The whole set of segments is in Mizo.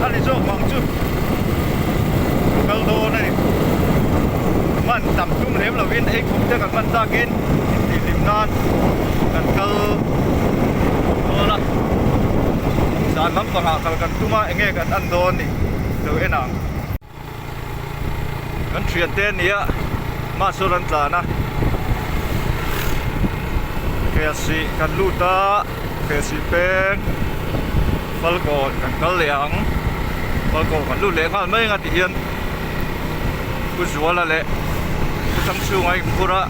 a ni zawk mang chu kal dawn a ni. Man tam tum lem lovin ei khawp te kan hman takin intihhlim nan kan kal dawn a. Zan lampangah kal kan tum a enge kan en dawn ni lo en ang. Kan thiante a nia mahse an tlan a Kelsih kan lut a Kelsih peng Falkawn kan kal leh ang Falkawn kan lut leh nghal mai ang a tih hian Pu Zuala leh Pu Thangchhunga a inphur a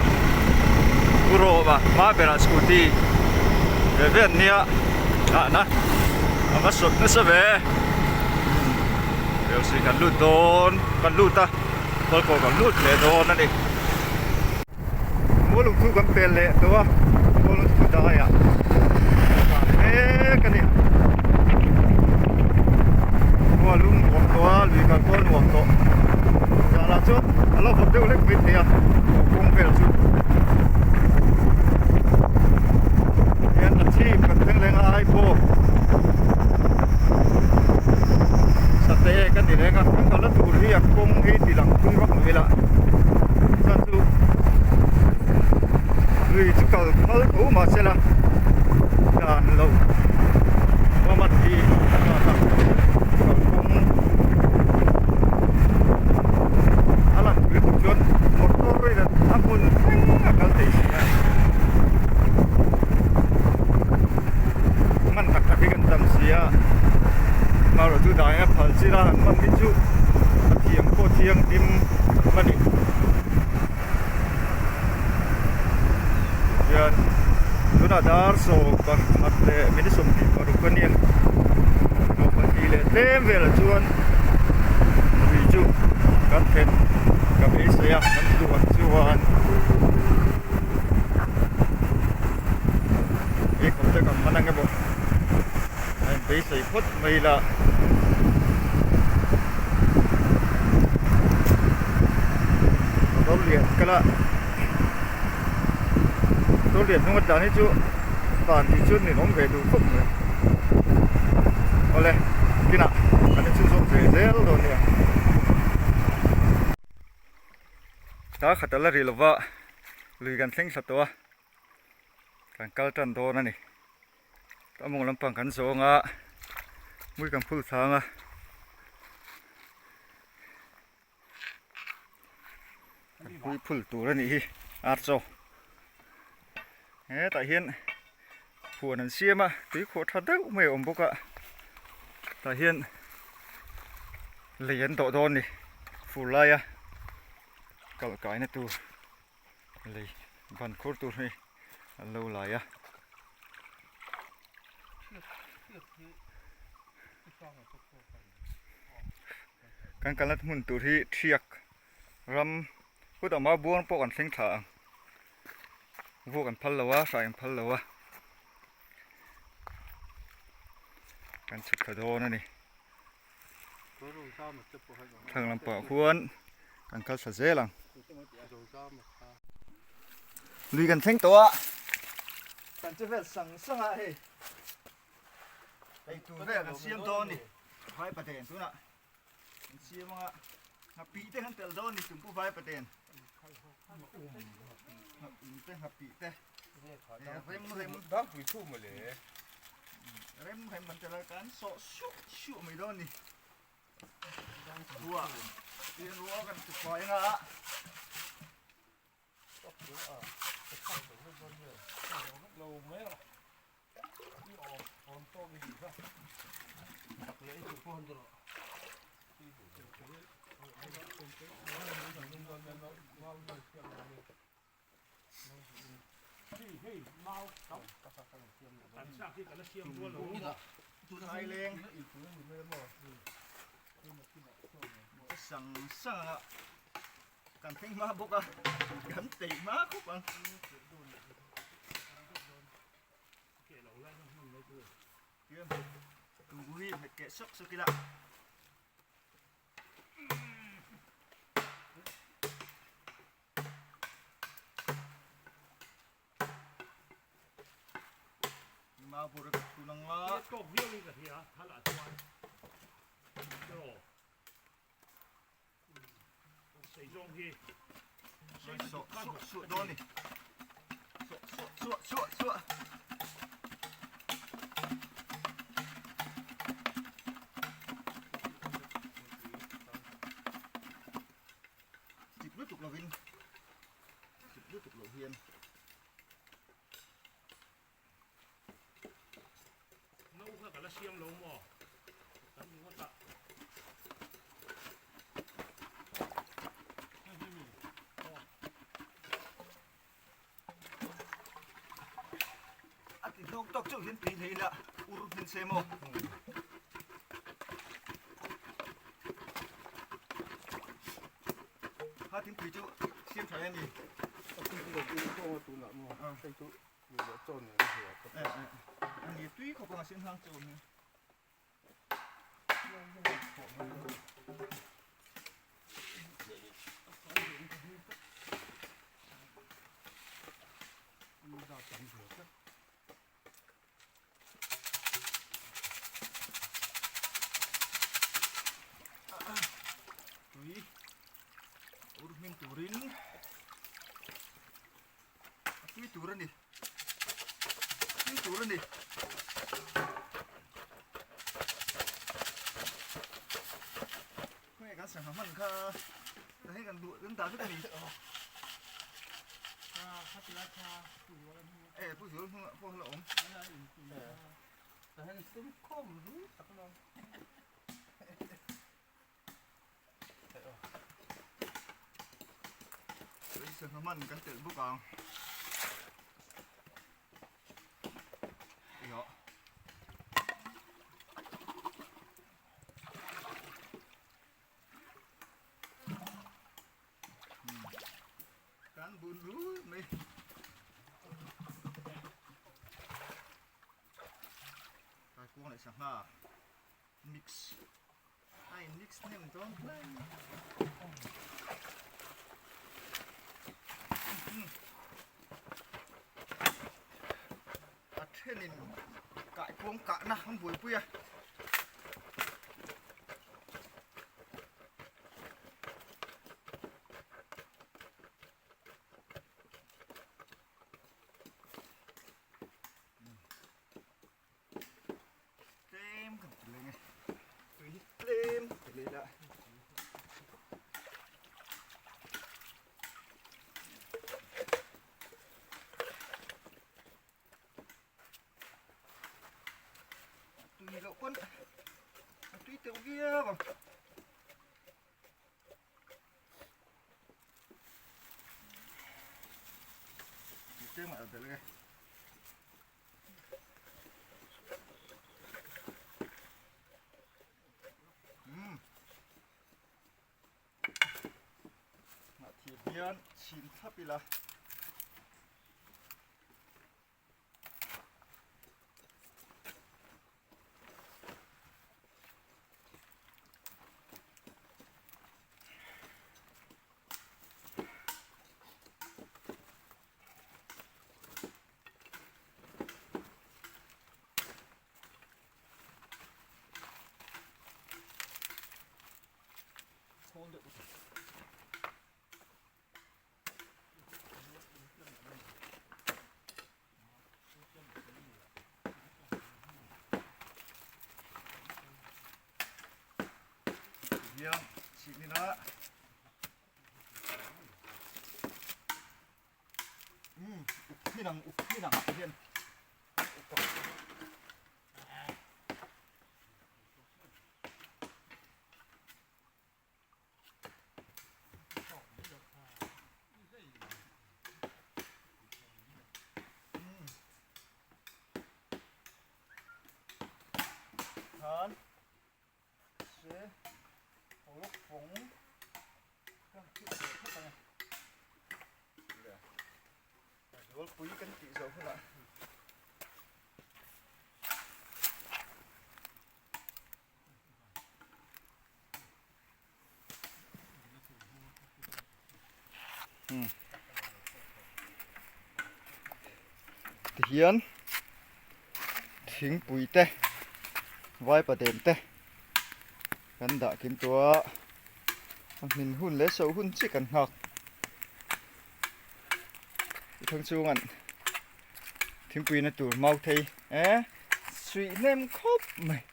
Pu Rawma hma berah scooty ve ve an nia tlan a a va sawt nasa ve. Kelsih kan lut dawn kan lut a Kawlkaw kan lut leh dawn a ni. Mualungthu kan pel leh tawh a Mualungthu daiah kan tlan mek a ni. Mualung nuam tawh a lui kal pawh a nuam tawh. Zanah chuan a la vawt deuh hlek mai thei a kawng vel chu. Hian a chhip kan thleng leng a ai pawh Sate ka ni reng a kan kalna tur hi a kawng hi ti lang tum vak lo ila chuan chu lui chu kal phal tho mahse la dan lo awm a ti a ta a kalkawng a lan pui tuk chuan motor in a hmun thleng a kal thei si a. Man tak tak hi kan tam si a marawh chu dai a phal chil a han man hi chu a thiam pawh thianghlim a ni tihian tunah dar sawm pakhat leh minute 26 a nia 12 leh tlem velah chuan lui chu kan then ka beisei a kan tluan chuan. Hei kawp te kan hman ang emaw a in beisei phawt mai ila motor lian kal a motor lian hnung a tlan hi chu tlan tih chu ninawm ve duh khawp mai awle kinah kan inchhunzawm ve zel dawn nia dar khat a la ri lova lui kan thleng thla tawh a. Kan kal tan dawn a ni. A mawng lampang kan zawng a, mui kan phul thlang a. Kan pui phul tur a nih hi ar chaw. Hetah hian huan an siam a, tui khawh tha deuh mai a awm bawk a. Tah hian lei an dawh dawn a ni fur laia kal kaina tur. Lei ban khur tur hi an lo lai a. Kan kalna hmun tur hi thiak ram kut ah buang pawh kan thleng thla ang. Vuak an phal lo a, hrai an phal lo a. Kan chhuk thla dawn a ni. Thlang lampah khuan kan kal thla zel ang. Lui kan thleng tawh a. Kan che vel sang sang a hei. Hei tur vel kan siam dawn ni. Vai paten tunah kan siam anga nghapih te kan tel dawn ni tumpu vai paten. Nghapih te nghapih te. Rem rem Dangpui thu mawle. Rem rem kan tel a kan sawh suh suh mai dawn ni. Rua tin rua kan ti fai anga a. Thaileng sang sang anga kan thleng hma bawk a kan tei hma khawp ang. Tui hmet keh sawk sawk ila. Sawh suah suah dawn a ni. Suah suah suah suah. Chip lutuk lovin chip lutuk lo hian No kha ka la siam lo maw kan ringawt a. A ti hnawk tawk chauh hian tui hlei ila ur hmin se maw. Kha thingpui chu siam tha em ni? Ani tui khawp anga siam hlang chu awm hi. Tui ur hming turin a tui tur a ni a tui tur a ni. Khawnge kan sangha hman kha ta hei kan duh kan dah vek a ni. E pu zual hnungah pawh la awm. Sangha man kan telh bawk ang. Iya. Kan bun rui mai. Kaikuang leh sangha mix a in mix hnem dawn hle a thenin kaikuang kahna an buaipui a. Tlem kan ti leng e. Tui hi tlem ti leh ila. Tui loh pawn a tui teuh viau ang. Tlem a belh e. Hnahthir hian chhin thlap ila. Hian chhih nila um uk hmin ang uk hmin ang ah hian uk ang. Khan se hawlawk fawng kan thil ve phawt ang e. Zawlpui kan tih zawh hunah. Tihian thingpui te vaipa den te. Kan dah kim tawh a, a hmin hun leh so hun chiah kan nghak. Thang chungan thingpui na tur mau thei e suih hnem khawp mai.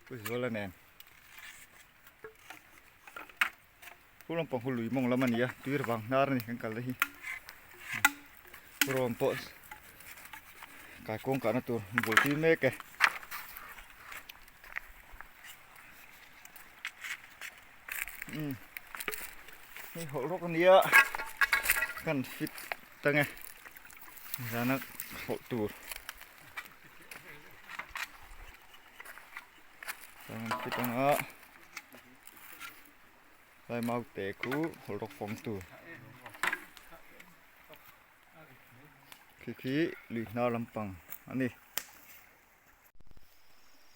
Pu Zuala nen Pu lampang hu lui mawng lam a ni a, tuir vang hnar a ni kan kal na hi. Rawm pawh kaikuang kahna tur buaipui mek e. Umm hei hawlh rawk a nia kan fit tang e zana hawlh tur kan fit ang a lai mau te khu hawlh rawk fawng tur khi khi lui hnar lampang a ni.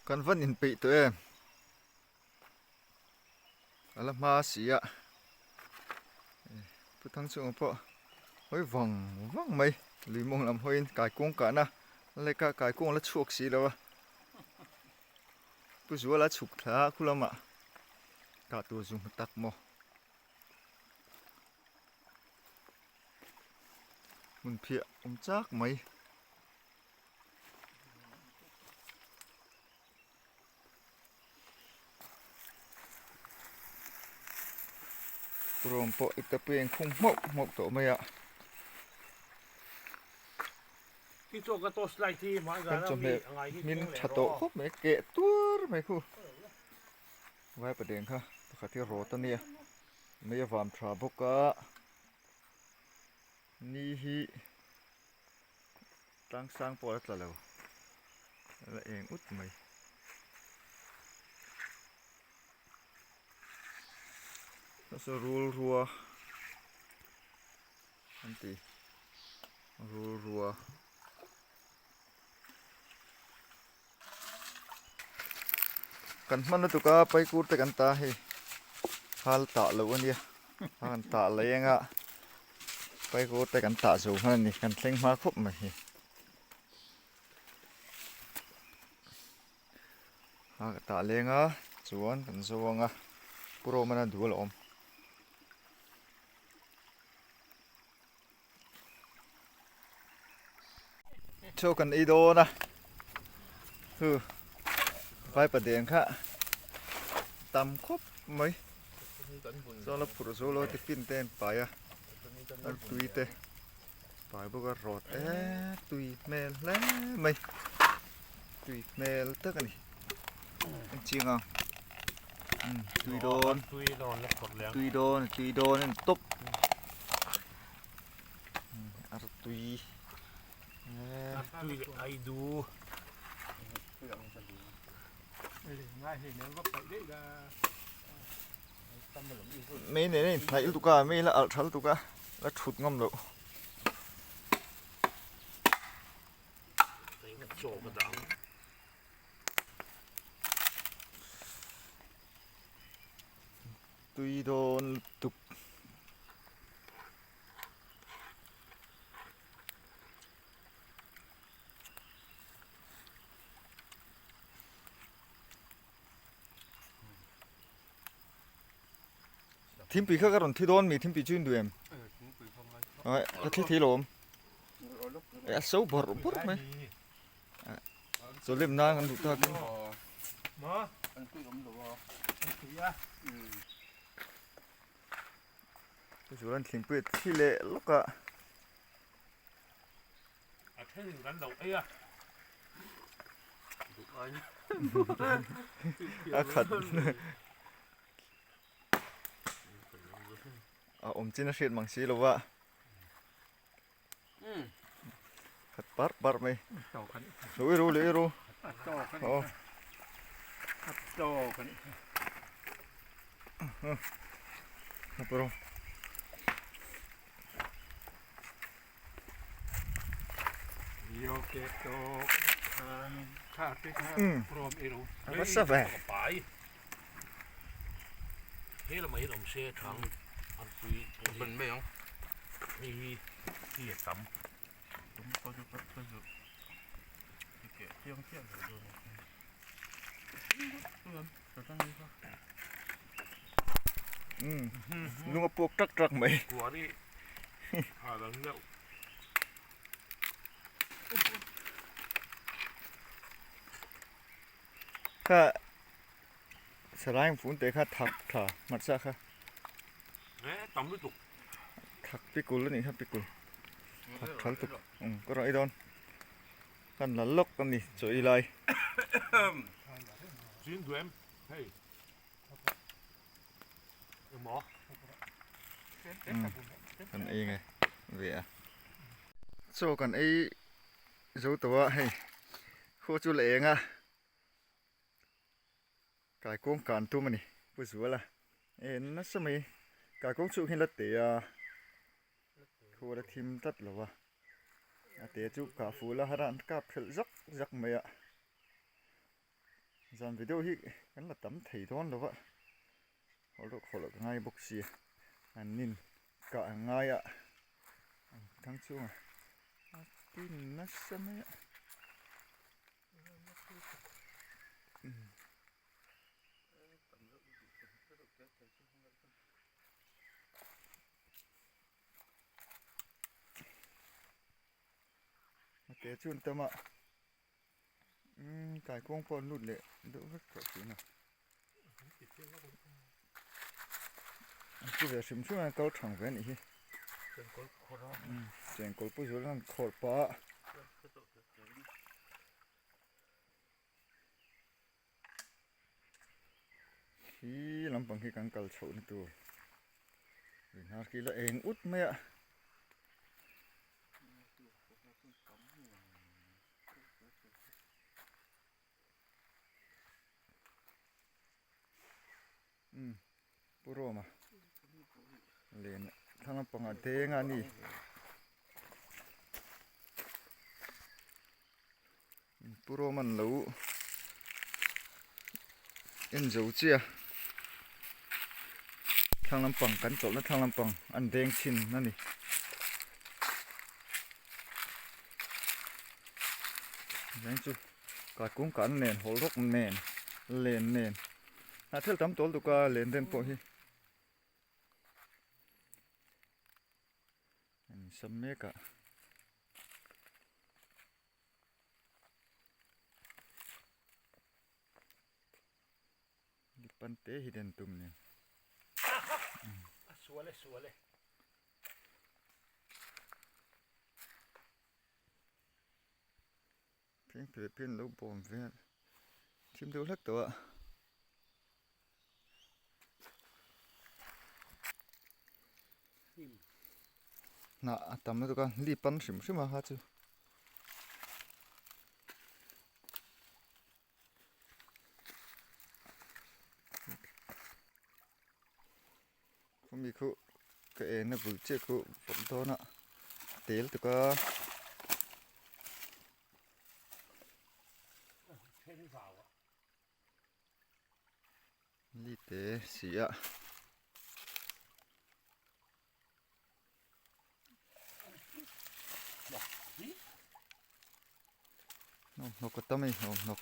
Kan van inpeih tawh em? A la hma si a, Pu Thangchhunga pawh hawi vang vang mai, lui mawng lam hawiin kaikuang kahna leka kaikuang la chhuak si lo a, Pu Zuala chhuk thla a khu lamah kah tur zu hmu tak maw? Hmun phiah awm chak mai. Rawm pawh i tapui a inkhung hmauh hmauh tawh mai a. Kan chawhmeh hmin tha tawh khawp mai keh tuar mai khu. Vaipa deng kha pakhat hi rawt a nia mei a vam tha bawk a ni hi. Tlang sang pawh a la tla lo a la eng ut mai. Saw rul rua an ti rul rua. Kan hman lutuk a paikur te kan ta hei hal tah loh a nia a han tah leh eng a paikur te kan tah zo hman a ni kan thleng hma khawp mai hi a ka tah leng a chuan kan zo ang a pu Romana dual a awm. Chaw kan ei dawn a hu vaipa deng kha tam khawp mai chuan la phurh zo lo tiffin te an pai a ar tui te pai bawk a rawt e tui hmel hle mai tui hmel tak a ni engching ang tui dawn tui dawn tui dawn a ni tawp. Artui Artui leh aidu Mei nen a inhnaih lutuk a mei la alh tha lutuk a la thut ngam loh. Tui dawn lutuk. Thingpui kha ka rawn thi dawn mi thingpui chu in duh em? Ka thli thei lo awm. A so bawrh bawrh mai. Chawlem nan kan duh tak in. Chuan thingpui a thi leh lawk a. A then kan lo ei a. A khat. A awm chin a hriat mang si lo va. Khat parh parh mai. Lui ru lui ru. Aw. Bro. What's up eh? He lamah hian awm se thang an pui ban mai ang hei hi hi a tam Umm lung a puak trak trak mai. Kha Salai phun te kha thak tha hmarcha kha. Thak pikul a nih kha pikul thak tha lutuk umm ka rawn ei dawn. Kan la lawk a ni chaw ei lai. Kan ei nge ve a. Chaw kan ei zo tawh a hei khaw chu la eng a. Kaikuang kan tum a ni Pu Zuala e nasa mai kaikuang chhung hi la te a thu a la thim tlat lo va a te chu kah fuh la har a an kap thelh zak zak mai a zan video hi kan la tam thei dawn lo va haw lawk haw loh ka ngai bawk sia an nin kah ang ngai a an thang chhungah a tin nasa mai a. Te chu an tam a umm kaikuang pawh an lut leh deuh vek tawh thin a an ti ve hrim hrim a an kal thang ve a nih hi chengkawl pawh zual an khawrh pah a. Khi lampang khi kan kal chhoh na tur hnar khi la eng ut mai a. Umm Pu Roma len thlang lampangah deng a ni. Pu Roman lo en zo chiah a thlang lampang kan chawlhna thlang lampang an deng chhin a ni. Veng chu katkung kan nen hawl rawk nen len nen hnah thel tam tawl tuk a len den pawh hi an sam mek a. Pan te hi den tum ni. A sual e sual e. Pheng phe phen lo bawm vel thim deuh hlek tawh a. Hnah a tam lutuk a li pan hrim hrim a kha chu. Khumi khu ka en a bul chiah khu vawrh dawn a tel tuk a. Li te si a. Hnawk a tam a ni hnawk.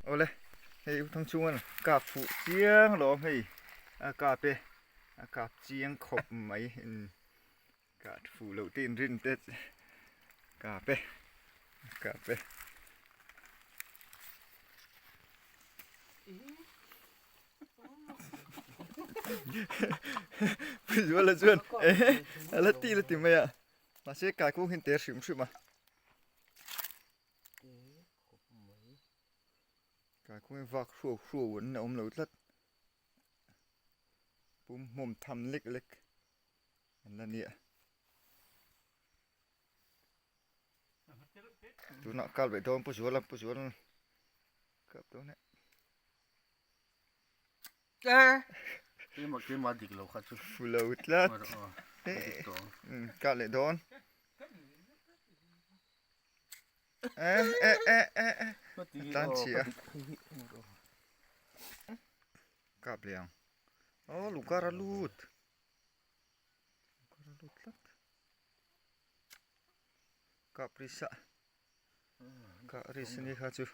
Awle hei u thang chunga kap fuh chiang alawm hei a kap e a kap chiang khawp mai in kah fuh loh te inrin te kap e kap e. Puizuala chuan a la ti la ti mai a mahse kai kung hian te hrim hrim a kai kung hi vak hruau hruau an awm lo tlat pum hmawm tham lek lek an la nia tunah kal ve dawn Puizuala Puizuala kap dawn e. Keimah keimah dik lo kha chu. Fu lo tlat. Ka leh dawn. Eh eh eh eh eh. Tan chi a. Kap leh ang. Aw lukar a lut. Lukar a lut tlat. Kap risa. Kap risa ni kha chu.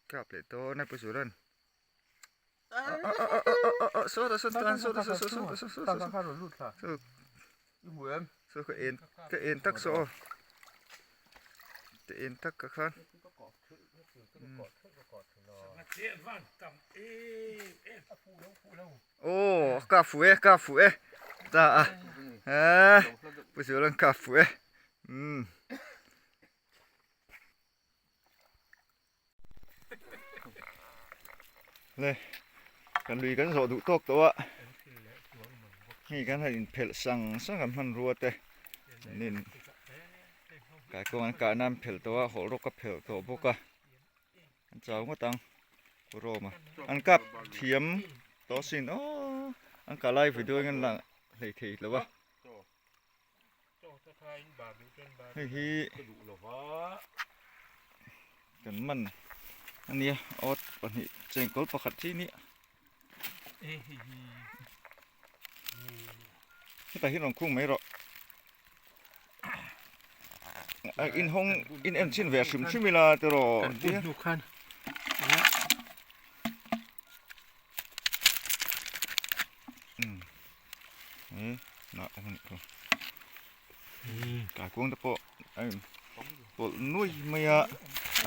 Kap leh dawn a pu Zuran. Saw saw tlan saw saw saw saw saw saw saw saw ka en ka en tak saw aw ka en tak ka khan aw ka fu e ka fu e ta a pu Zualan ka fu e umm. Le kan lui kan zawh duh tawk tawh a hei kan han inphelh sang sang kan hmanrua te nin kaikuang an kah nan phelh tawh a hawlh rawk a phelh tawh bawk a an chau ngawt ang Pu Roma an kap thiam tawh sin aw an kah lai video in an lang hlei thei lo a. Hei hi kan man a nia awt pahnih chengkawl pakhat hi nia hetah hian rawn khung mai rawh a inhawng in en chhin ve hrim hrim ila tiraw Kaikuang te pawh a in pawlh nuai mai a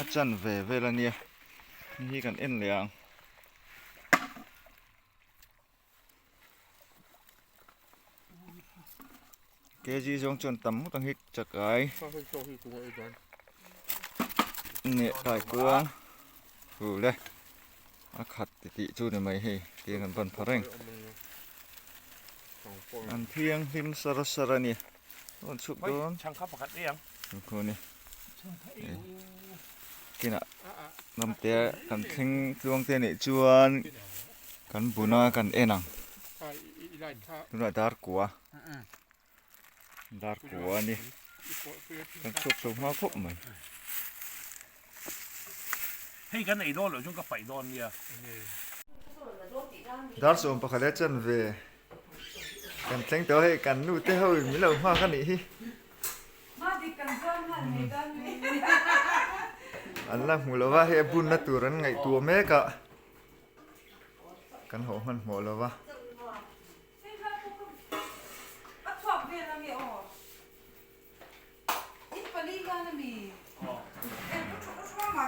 a chan ve vel a nia hei hi kan en leh ang. Kg zawng chuan tam ngawt ang hi chakai nge kaikuang hu le a khat ti tih chu ni mai hei tiang an ban pha reng an thianghlim sar sar a ni rawn chhuk dawn khu ni kinah ramte kan thleng tluang te nih chuan kan bun a kan en ang tunah dar kua dar kua a ni kan chhuak chho hma khawp mai. Hei kan ei dawn loh chuan ka paih dawn nia. Dar sawm pakhat e chan ve kan thleng tawh hei kan nu te ho in min lo nghak a nih hi. An la hmu lo va hei a bunna tur an ngaihtuah mek a kan hawh hmanhmawh lo va.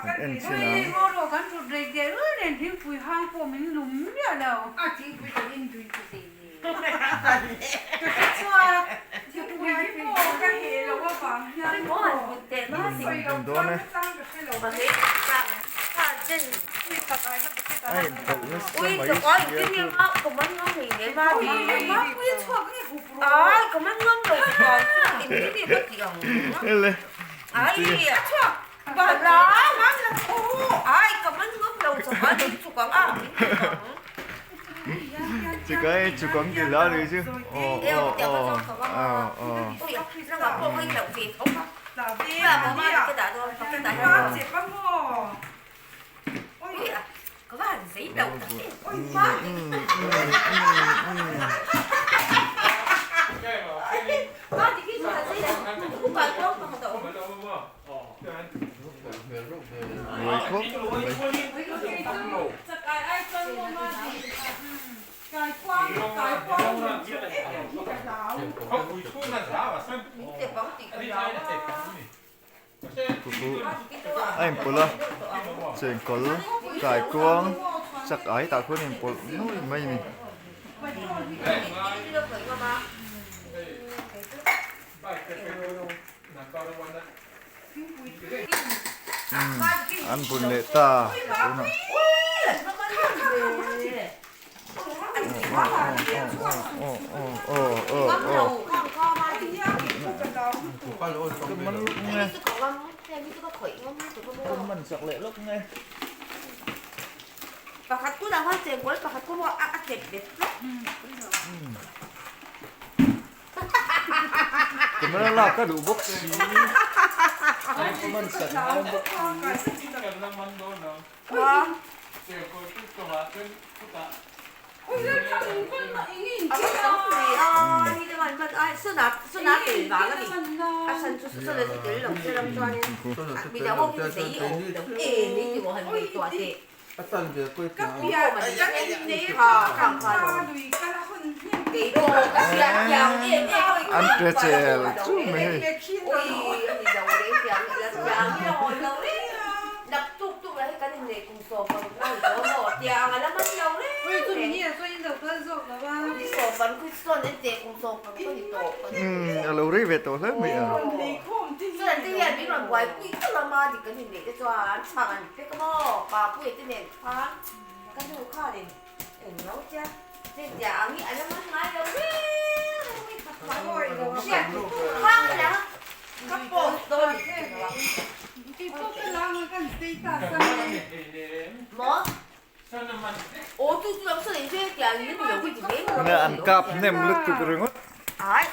Kan en chin ang. Bun dawn e. A inpawlh nasa mai sia chu. Ele Chikai chukang ti la ni chu aw aw aw aw aw. Buai khawp mai. A inpawlh a chengkawl kaikuang chak ai tah khuan a inpawlh nuai mai a ni. An bun leh ta tunah. Camera lak ka duh bawk si man sak ngai bawk si. An pe chel chu mai hei. A lo rei ve tawh hle mai a. An kap hnem lutuk ringawt. An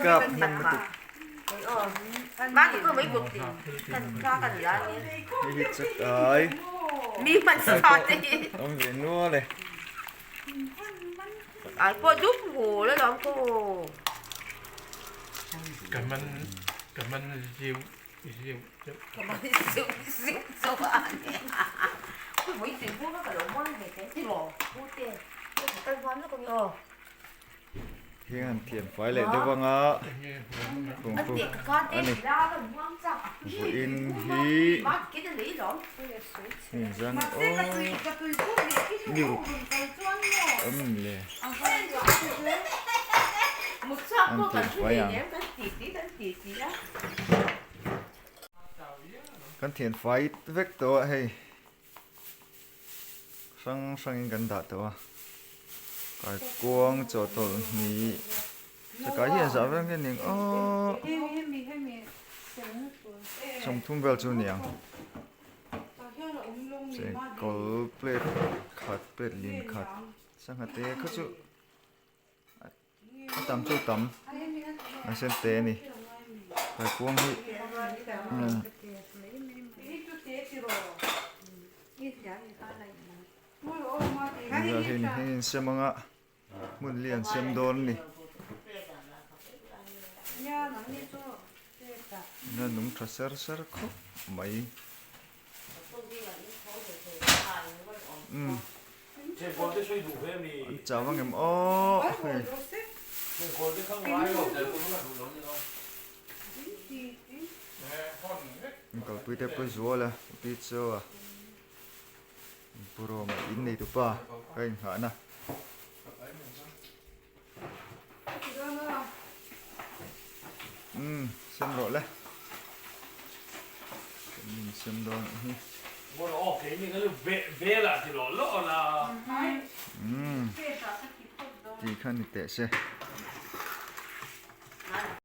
kap hnem lutuk. Hei hi chakai chakai pawh awm ve nual e. Heng han thian fai leh deuh anga kungfu a ni. Vawiin hi hmun zang aw ni ruk awm le an thian fai ang. Kan thian fai vek tawh a hei. Hrang hrangin kan dah tawh a, kaikuang chawhtawlh hnih chakai hi an zah vel nge ning aww 30 vel chu a ni ang chengkawl plate khat plate lin khat sangha te kha chu A tam chu tam an sen te a ni kaikuang hi umm hei ni hei in sem anga hmun lian sem dawn a ni na nung tha ser ser khawp mai. Umm an chau ang em aw hei. An kalpui te pawh zual a pi chaw a Pu Roma in nei tupa ka inghahna. Umm sem rawh le kan in sem dawn ang hi. Umm ti kha ni teh se.